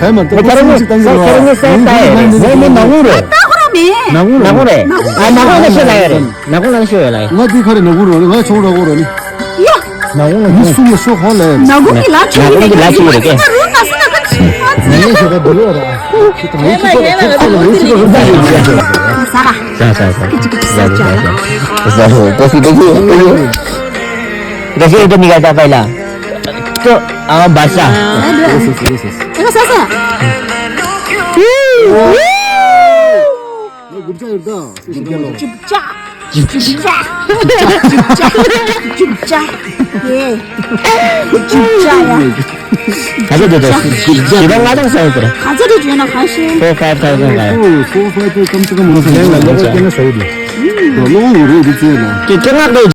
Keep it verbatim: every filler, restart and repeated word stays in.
ཧེ་མ་ད་ཁྱེད་རང་ཚོ་ཁྱེད་རང་ཚོ་སེམས་ལྟ་ཡ་རེད། ངས་ངས་ནག་ཁུང་རེད། ད་ཁོ་རང་མིན། ནག་ཁུང་རེད། ཨ་ནག་ཁུང་ལ་ཤོད་ལ་ཡ་རེད། ནག་ཁུང་ལ་ཤོད་ཡོད་ལ་ཡ། ང་དེ་ཁ་རེ་ནག་ཁུང་རེད། ང་ཆུང་ར་གོ་ར་ནི། ཡ། ནག་ཁུང་ལ་མི་གསུམ་ལ་ཤོག་ཧོ་ལ་ཡ། ནག་ཁུང་གི་ལ་ཆུ་ནག་ཁུང་གི་ལ་ཆུ་རེད་གས། ང་རུ་ན་སུ་ན་ཁ་ཆུ་ང་ཚེ་ངས་ཤོད་ད་འདི་ལོ་ར། ཁྱེད་རང་ཚོ་ཁྱེད་རང་ཚོ་ཁ་ལ་རུ་ཤི་རུ་ཤི་རུ་ཤི་ཟ་ར། ཟ་ཟ་ཟ་ཟ་ཟ་ཟ་ཟ་ཟ་ཟ་ཟ་ཟ་ཟ་ཟ། ད་ཤེས་ད་མི་ག་ད་པའི་ལ། ཏོ་ཨ་བ་ས། ཨ་ད་ས་ས། ཅིབ་ཅ། ཅིབ་ཅ། ཅིབ་ཅ། ཅིབ་ཅ། ཡེ། ཅིབ་ཅ་ཡ། ག་ཚོད་འདུག་ཞེ་པོ་ང་དང་ས་ཡོད་དེ། ག་ཚོད་འདུག་བྱས་ན་ག་ཤེས། Four five thousand ག་ཡོད། Four five thousand ཀམ་ཅིག་ཀམ་མོ་ལེན་ལ་ལོག་པ་སྐྱེ་ན་ས་ཡོད་དེ། ལོག་ངོ་རེ་རེ་ཅེ་ན། ཀྱེ་ཀྱེ་ང་དེ།